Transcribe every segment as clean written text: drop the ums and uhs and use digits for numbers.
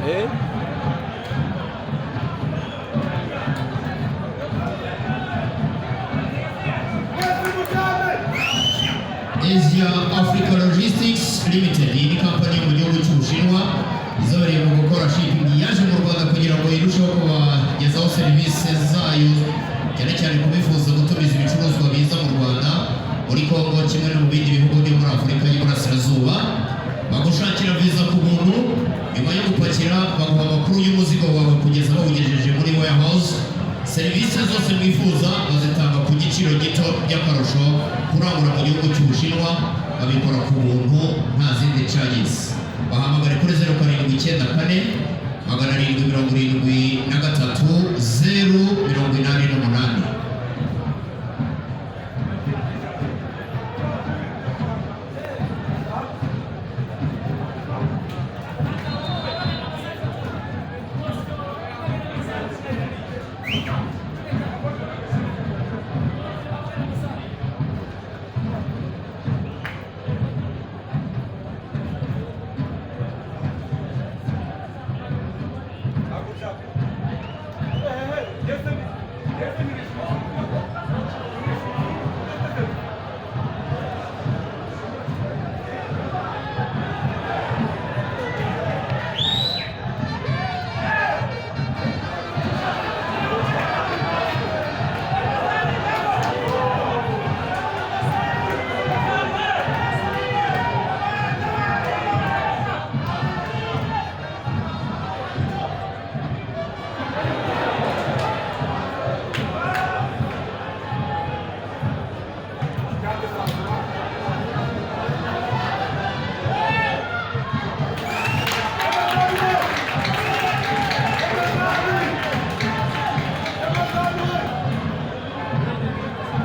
Eh? Asia Africa Logistics Limited, iyi ni kampani yo mu gihugu cy'Ubushinwa izobereye mu gukora shipping, yaje mu Rwanda kugira ngo irusheho kubagezaho serivisi zayo, cyane cyane ku bifuza gutumiza ibicuruzwa biza mu Rwanda, muri Congo kimwe no mu bindi bihugu byo muri Afurika y'Iburasirazuba. Bagushakira viza ku buntu. Nyuma yo gupakira, baguha amakuru y'umuzigo wawe kugeza bawugejeje muri warehouse. Serivisi zose mwifuza bazitanga ku giciro gito. By'akarusho, kurangura mu gihugu cy'Ubushinwa babikora ku buntu, nta zindi charges. Bahamagare kuri 0794 773 088.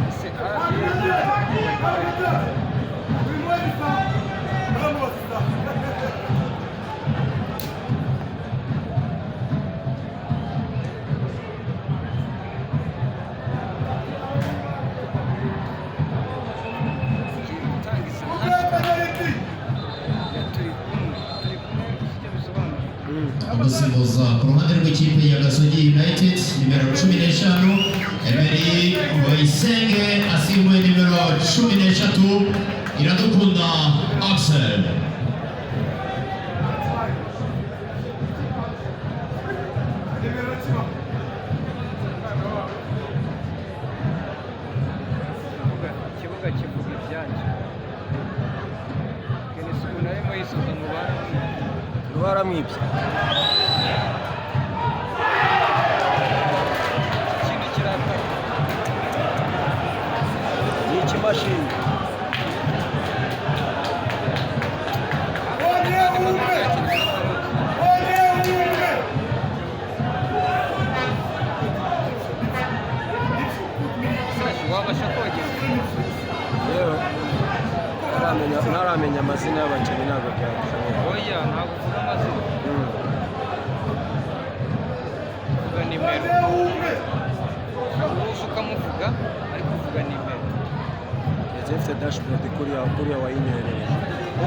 Ese RBA? Igiye gutanga isanzwe ya turi kumwe, turi kumwe, ariko si icyo bisobanura. Umusimbuza ku ruhande rw'ikipe ya Gasogi United, nimero 15 Emery Bayisenge, asimbuye nimero 13 Iradukunda Axel. Ikibuga kivuga ibyacyo. Kenesi ukuntu arimo yisoza mu bantu. Baramwibye. Ikindi kirataka. Ni ikimashini. Wabasha kogeza? Yewe, ntaramenya amazina y'abakinnyi, ntabwo byashoboka. Oya, ntabwo uvuga amazina. Uvuga nimero. Uzi ukamuvuga, ariko uvuga nimero. Ndetse mfite dashboard kuriya wayinyoherereje.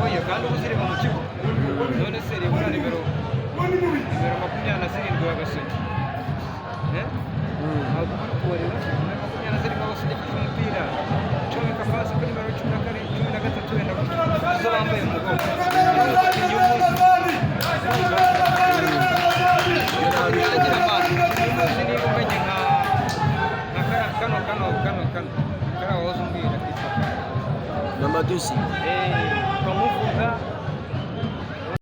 Oya, kandi uba uzireba mu kibuga. None se reba uriya nimero 27 wa Gasogi. Eh? Ntabwo uri kubareba nimero 27 wa Gasogi afashe umupira, comeka pasi kuri nimero 12, 13, wenda gutyo, izo bambaye mu mugongo. Agira amaso uyu niba umenye nka kano kano kano kano kariya wahoze umbwira kitwa Na madusi. Eh.